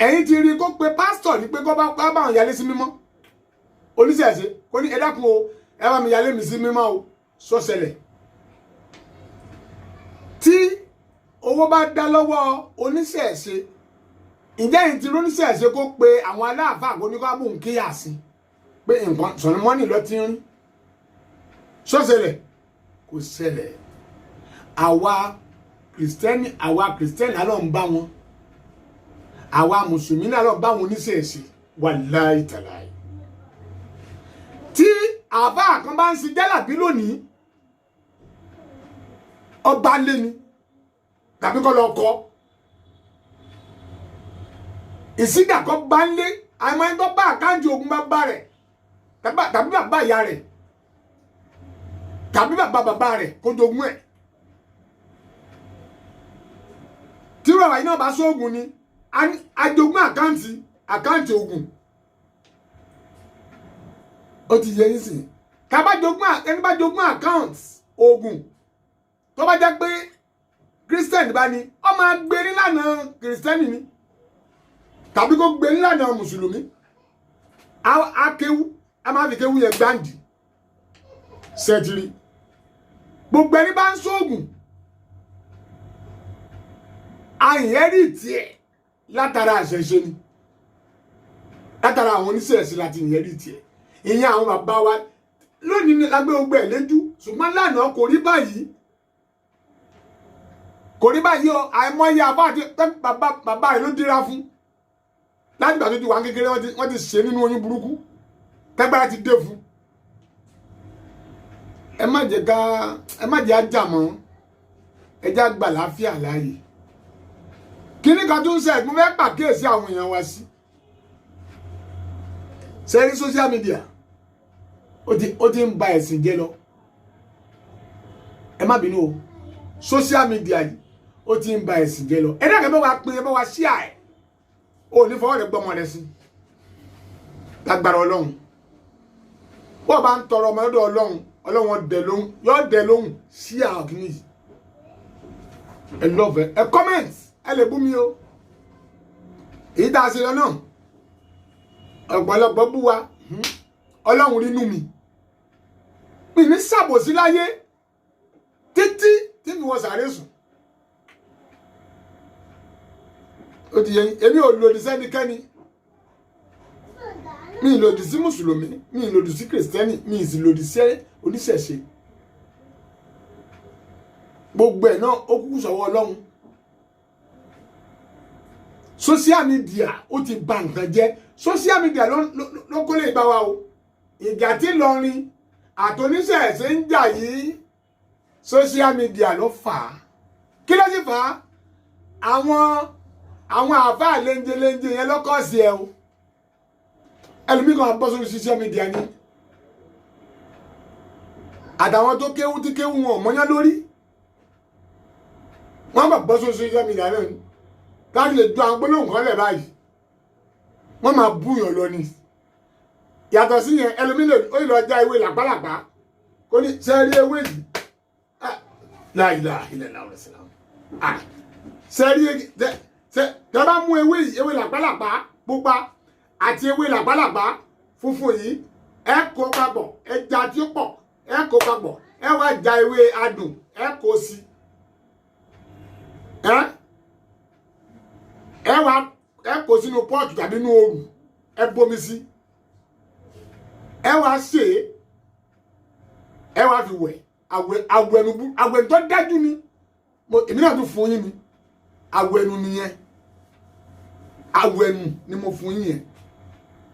ẹ̀yin ti rí kó pe pásítọ̀ ní pé kó bá wọn yálé sí mímọ́. Oníṣẹ̀ṣe kó ní ẹ dákun o, ẹ bá mi yálé mi sí mímọ́ o, sọ ṣẹlẹ̀. Tí owó bá dá lọ́wọ́ oníṣẹ̀ṣe, ǹjẹ́ ẹ̀yin ti rí oníṣẹ̀ṣe kó pe àwọn aláàfáà kó ní kó bóun kíyà sí pé nǹkan sọ̀rọ̀ mọ́nì lọ ti ń rí? Sọ ṣẹlẹ̀? Kò ṣẹlẹ̀. Àwa kìrìsìtẹ́nì, àwa kìrìsìtẹ́nì á lọ ń bá wọn, àwa mùsùlùmí náà lọ bá wọn oníṣẹ̀ṣe. Wàláì tàláì, tí àbá kan bá ń sin jálàbí lónìí, ọba lé ni tàbí kọ́ lọ kọ́ ìsídà kọ́ bá ń lé àmọ́ ẹni tó bá àkáǹtì ogun bá bá rẹ̀ tàbí bàbá ìyá rẹ̀ tàbí bàbá bàbá rẹ̀ kó jogún ẹ̀. Tí bàbá yìí náà bá sóògùn ni ajogún àkáǹtì ogun. Ó ti yẹ yín sìn. Tá bá jogún, ẹni bá jogún àkáǹtì ogun, tó bá jẹ́ pé kírísítẹ́nì bá ní, ó máa gbé nílànà kírísítẹ́nì ni tàbí kó gbé nílànà mùsùlùmí. Á kéwú, á máa fi kéwú yẹn gbáǹdì sẹ́tìrì. Gbogbo ẹni bá ń sóògùn àìyẹ́rì tiẹ̀ látara àṣẹṣe ni, látara àwọn oníṣẹ̀ṣe láti ìyẹ́rì tiẹ̀. Ìyẹn àwọn bàbá wa lónìí ní lágbé ogbó ẹ̀ léjú, ṣùgbọ́n lánàá kò rí báyìí, kò rí báyìí o. Àìmọye àbá àti bàbá rẹ̀ ló dira fún láti ìgbà tó ti wà ní kékeré. Wọ́n ti ṣe nínú oyún burúkú tẹ́gbára ti dé fún. Ẹ má jẹ́ ká, ẹ má jẹ́ ajá mọ́, ẹ jẹ́ àgbà láfíà láàyè. Kíní kan tó ń ṣe, mo fẹ́ pàkíyèsí àwọn èèyàn wa sí sẹ́rí social media. Ó ti ń ba ẹ̀sìn jẹ́ lọ. Ẹ má bínú o, social media yìí ó ti ń ba ẹ̀sìn jẹ́ lọ. Ẹ dàgbẹ́ bá wa pín, ẹ bá wa ṣíà ẹ̀. Ò ní fọwọ́ rẹ̀ gbọ́mọ rẹ̀ sí lágbára Ọlọ́run. Bó bá ń tọrọ ọmọ lọ́dọ̀ Ọlọ́run, Ọlọ́run dẹ̀ lóhùn, yóò dẹ̀ lóhùn. Ṣíà kìíní yìí, ẹ love ẹ, comment, ẹ lè bú mi o. Èyí tá a ṣe lọ náà, ọ̀pọ̀lọpọ̀ bú wa. Ọlọ́run rínú mi, mi ní ṣàbòsí láyé títí tí mi wọ sàárè sùn. Ó ti yẹ yín, èmi ò lòdì sẹ́nikẹ́ni, mi ì lòdì sí mùsùlùmí, mi ì lòdì sí kìrìsìtẹ́nì, mi ì sì lòdì sí oníṣẹ̀ṣe. Gbogbo ẹ̀ náà ó kúkú sọ̀wọ́ Ọlọ́run. Social media ó ti bà nǹkan jẹ́. Social media ló kó lè bá wa o. Ìjà tí Ìlọrin àtoníṣẹ̀ṣe ń jà yìí, social media ló fà á. Kí ló sì fà á? Àwọn àáfàá léńjeléńje yẹn lọ́kọ̀ sí ẹ o. Ẹlòmíì kan bọ́ sórí social media ni àtàwọn tó kéwú tí kéwú wọn ò mọ́yán lórí, wọ́n bá bọ́ sórí social media náà ni láti lè ju àwọn gbólóhùn kan lẹ̀ báyìí, wọ́n máa búyàn lọ ni. Yàtọ̀ sí yẹn, ẹlòmíì lè ó lè lọ já ewé làpálàpá kó ní sẹ́ẹ̀rí ewé yìí, láìláà ilẹ̀ làwọn ẹ̀sìn làwọn sẹ́ẹ̀rí tẹ́ bá mú ewé yìí, ewé làpálàpá pupa àti ewé làpálàpá funfun yìí, ẹ kó papọ̀, ẹja tí ó pọ̀ ẹ kó papọ̀, ẹ wá já ewé adùn ẹ kó sí, ẹ wá ẹ kó sínú pọ́ọ̀tù tàbí inú òrù, ẹ bomi sí, ẹ wá sè é, ẹ wá fi wẹ̀. Àwẹ̀nu àwẹ̀nu tó dájú ni èmi náà tún fún yín ni àwẹ̀nu nìyẹn. Àwẹ̀nu ni mo fún yín yẹn.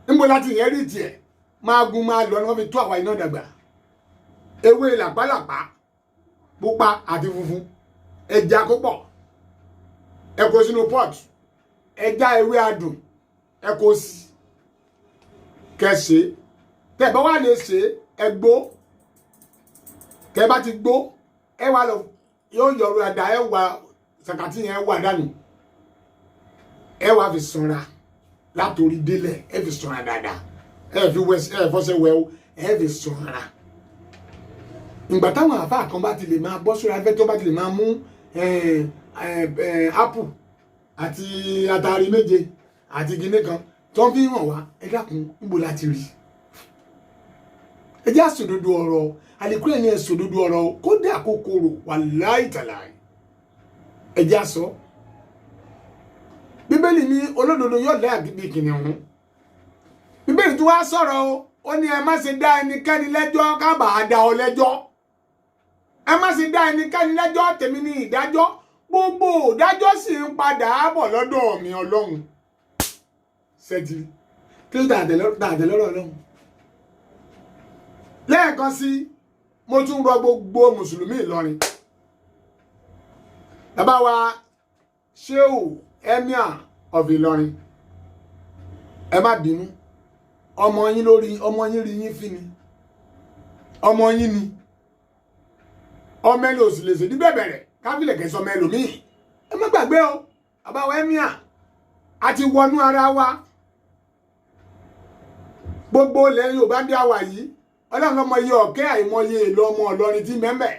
Níbo láti yẹn rí tiẹ̀ máa gun máa lọ ni wọ́n fi tó àwa iná dàgbà. Ewé làpálàpá pupa àti funfun, ẹja kó pọ̀, ẹ kó sínú pot, ẹja ewé adùn ẹ kó sí, kẹsẹ tẹ bá wà lè ṣe ẹ gbó, tẹ bá ti gbó ẹ wà lọ yóò yọrù ẹdá ẹ wà Sàkàtì yẹn wà dànù. Ẹ wá fi sanra látòrí délẹ̀, ẹ fi sanra dáadáa, ẹ fi wẹ, ẹ fọṣẹ wẹ o, ẹ fi sanra. Ìgbà táwọn àáfàá kan bá ti lè máa bọ́ sórí afẹ́, tó bá ti lè máa mú apple àti atari méje àti kinní kan tó ń fi hàn wá, ẹ dákun, níbo la ti rí? Ẹ jẹ́ àsòdodo ọ̀rọ̀ àlékún ẹ̀ ní, ẹ sòdodo ọ̀rọ̀ kódà kòkòrò wàláì tàláì. Ẹ jẹ́ àsọ Bíbélì ní olódodo yóò lẹ́ àbí kìnìún. Bíbélì tí wàá sọ̀rọ̀ o, ó ní ẹ má ṣe dá ẹnikẹ́ni lẹ́jọ́ kábàá dá ọ lẹ́jọ́. Ẹ má ṣe dá ẹnikẹ́ni lẹ́jọ́, tèmi ní ìdájọ́, gbogbo ìdájọ́ sì ń padà bọ̀ lọ́dọ̀ mi Ọlọ́run. Ṣẹ́tì kí ló dàdẹ̀ lọ́rọ̀ Ọlọ́run? Lẹ́ẹ̀kan sí, mo tún rọ gbogbo mùsùlùmí Ìlọrin, bàbá wa Sheu Emir of Ìlọrin, ẹ má bínú, ọmọ yín lórí ọmọ yín rí yín fín ni, ọmọ yín ni, ọmọ ẹni ò sì lè ṣèdí bẹ̀bẹ̀rẹ̀ káfílẹ̀ kẹsàn ọmọ ẹlòmíì. Ẹ má gbàgbé o, bàbá wa emir, a ti wọnú ara wa. Gbogbo ilẹ̀ Yorùbá bí a wà yìí, Ọlọ́run lọ́mọ iye ọ̀kẹ́ àìmọye èlò ọmọ Ìlọrin tí mẹ́mẹ́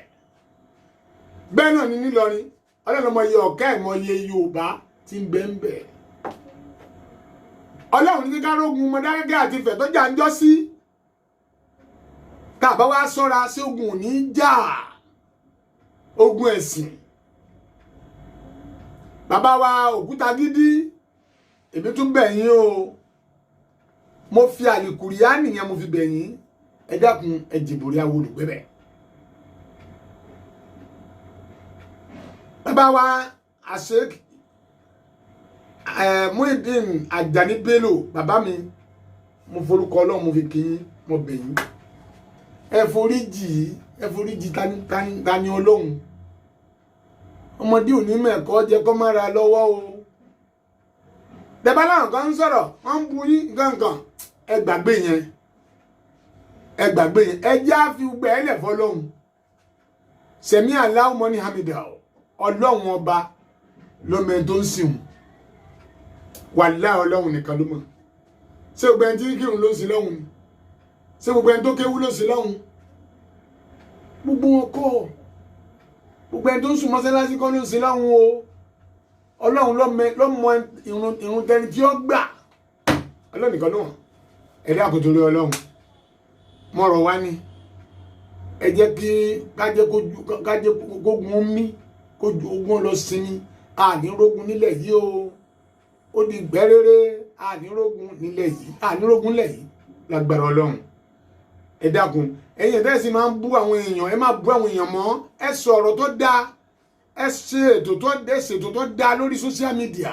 bẹ́ẹ̀ náà ní nílọrin. Ọlọ́run lọ́mọ iye ọ̀kẹ́ àìmọye Yorùbá tí ń bẹ́ ń bẹ̀. Ọlọ́run ní ká rógun Mọdákẹ́kẹ́ àti Ifẹ̀ tó jà ń jọ́ sí. Tá a bá wá sọ́ra sí ogun ò ní jà, ogun ẹ̀sìn. Bàbá wa Òkútagídí, èmi tún bẹ̀ yín o, mo fi àlìkùrìá nìyẹn, mo fi bẹ̀ yín, ẹ dákun, ẹ jìbòrí àwọn olùgbẹ́bẹ̀. Bàbá wa àṣek ẹ Muideen Ajani Bello, bàbá mi, mo forúkọ Ọlọ́run mo fi kí yín, mo bẹ̀ yín, ẹ foríjì, ẹ foríjì tani tani tani Ọlọ́run. Ọmọdé òní mẹ́kọ́ jẹ́ kó má ra lọ́wọ́ o. Tẹ́bá láwọn kan ń sọ̀rọ̀, wọ́n ń bu yín nǹkan, ẹ gbàgbé yẹn, ẹ gbàgbé yẹn, ẹ jẹ́ àfi gbẹ ẹ lẹ̀ fọlọ́hún. Sẹ̀mí aláwọ̀ mọ́ní hamida, Ọlọ́run ọba lọ́mọ ẹni tó ń sìn wàláhì, Ọlọ́run nìkan ló mọ̀. Ṣé gbogbo ẹni tí ń kírun ló ń sin lọ́hùn ni? Ṣé gbogbo ẹni tó kéwú ló ń sin lọ́hùn? Gbogbo wọn kọ́. Gbogbo ẹni tó ń sùn mọ́sálásí kọ́ ló ń sin lọ́hùn o. Ọlọ́run lọ́mọ irun tẹni tí ó gbà, Ọlọ́run nìkan ló mọ̀. Ẹ̀dá àkótó rí Ọlọ́run mọ̀rọ̀ wá ní ẹ jẹ́ kí kájẹ́ kógun ó mí, kójú ogun lọ sinmi. Ànírógun nílẹ̀ yìí o, ó di gbẹ́rẹ́rẹ́. Ànírógun nílẹ̀ yìí, ànírógun nílẹ̀ yìí lágbára Ọlọ́run. Ẹ dákun, ẹ̀yin ẹ̀dá ẹ̀sìn máa ń bú àwọn èèyàn, ẹ má bú àwọn èèyàn mọ́. Ẹ sọ̀rọ̀ tó dáa, ẹ ṣe ètò tó ẹ ṣètò tó dáa lórí social media,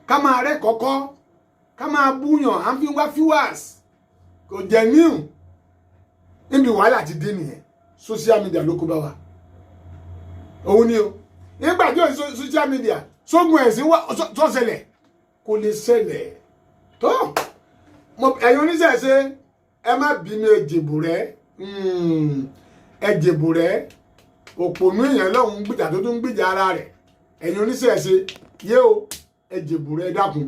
ká máa rẹ́ kọ́kọ́ ká máa búyàn, à ń fi wá viewers, kò jẹ́ níhùn níbi wàhálà ti dé nìyẹn. Social media ló kó bá wa, òun ni o. Nígbà tí o social media sógun ẹ̀sìn wá tó ṣẹlẹ̀, kò lè ṣẹlẹ̀ tó. Ẹ̀yin oníṣẹ̀ṣe, ẹ má bínú, ẹ jèbù rẹ, ẹ jèbù rẹ. Òpònú èèyàn lọ́hùn gbìjà tó tún gbìjà ara rẹ̀. Ẹ̀yin oníṣẹ̀ṣe yé o, ẹ jèbù rẹ, ẹ dákun,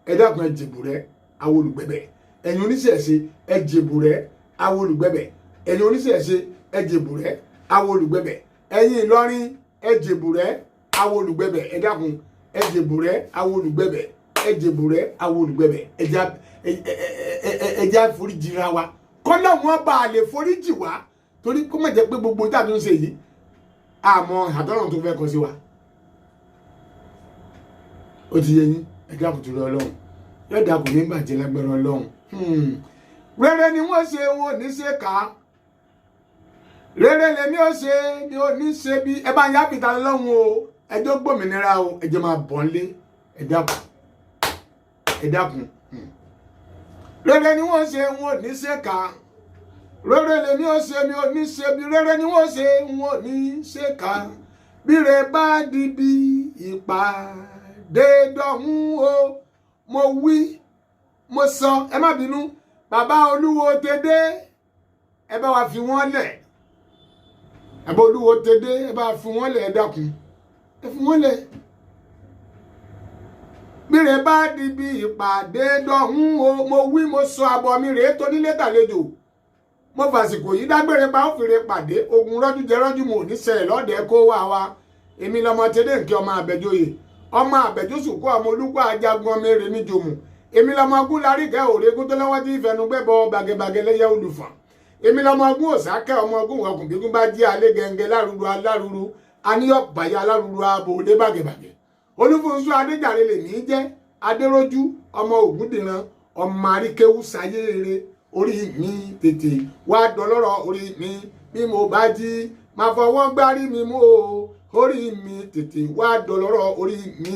ẹ dákun, ẹ jèbù rẹ àwọn olùgbẹ̀bẹ̀. Ẹ̀yin oníṣẹ̀ṣe, ẹ jèbù rẹ àwọn olùgbẹ̀bẹ̀. Ẹ̀yin oníṣẹ̀ṣe, ẹ jèbù rẹ àwọn olùgbẹ̀bẹ̀. Ẹ̀yin Ìlọrin, ẹ jèbù rẹ àwọn olùgbẹ̀bẹ̀. Ẹ dákun, ẹ jèbù rẹ àwọn olùgbẹ̀bẹ̀. Ẹ jèbù rẹ àwọn olùgbẹ̀bẹ̀. Ẹ jẹ́ àforíjìra wa, kọ́lá wọn bá a lè foríjì wa, torí kó má jẹ́ pé gbogbo tá a tún ṣe yìí, àmọ́ àtọ́nà tó fẹ́ kọ sí wa. Ó ti yé yín. Ẹ dákun, torí Ọlọ́run, yóò dákun ní bàjẹ́ lágbára Ọlọ́run. Rere ni wọ́n ṣe, wọn ò ní ṣe kà á. Rere lèmi ó ṣe, mi ò ní ṣe bí ẹ bá ń yá fìtà lọ́hùn o. Ẹjọ́ gbòmìnira o, ẹjọ́ máa bọ̀ ń lé. Ẹ dákun, ẹ dákun. Rere ni wọ́n ṣe, wọn ò ní ṣe kà á. Rere lèmi ó ṣe, mi ò ní ṣe bí. Rere ni wọ́n ṣe, wọn ò ní ṣe kà á. Bí rẹ bá di bí ìpàdé dọ̀hún o, mo wí, mo sọ, ẹ má bínú. Bàbá Olúwo tẹdé, ẹ bá wa fi wọ́n lẹ̀. Bàbá Olúwo tẹdé, ẹ bá wa fi wọ́n lẹ̀. Ẹ dákun, Ẹ fi wọ́n lẹ̀. Bíre bá di bí ìpàdé dọ̀hún o, mo wí mo sọ àbọ̀ mi rèé tonílé tàlejò. Mo fàsìkò yìí dágbére pa ó fìrè pàdé ogun rọ́jú jẹ rọ́jú mo ò ní ṣẹlẹ̀ lọ́dẹ kó wá wa. Èmi lọmọ tẹ́lẹ̀ nkẹ́ ọmọ àbẹ̀jọyè ọmọ àbẹ̀jọsùkú ọmọ olúkọ ajagun ọmọ èrè níjòmù. Èmi lọmọ ogún laríkẹ́ òrégún tó lọ́wọ́ tí ìfẹnugbẹ́bọ bàgẹ́bàgẹ́ lẹ́yẹ olùfọ̀n. Èmi lọmọ ogún òsákẹ́ ọmọ ogún ọkùn gbígún bá jí alẹ́ gẹ́ngẹ́ lárúurú alárúurú aníyọ̀ bàyà alárúurú abo lé bàgẹ́bàgẹ́. Olúfúnṣú Adéjàre lèmi jẹ́ Adérójú ọmọ Ògúndìran ọmọ àríkéwú sayéere. Orí mi tètè wá dọlọ́rọ̀ orí mi bí mo bá jí máa fọwọ́ gbárí mi mú o. Orí mi tètè wá dọlọ́rọ̀ orí mi.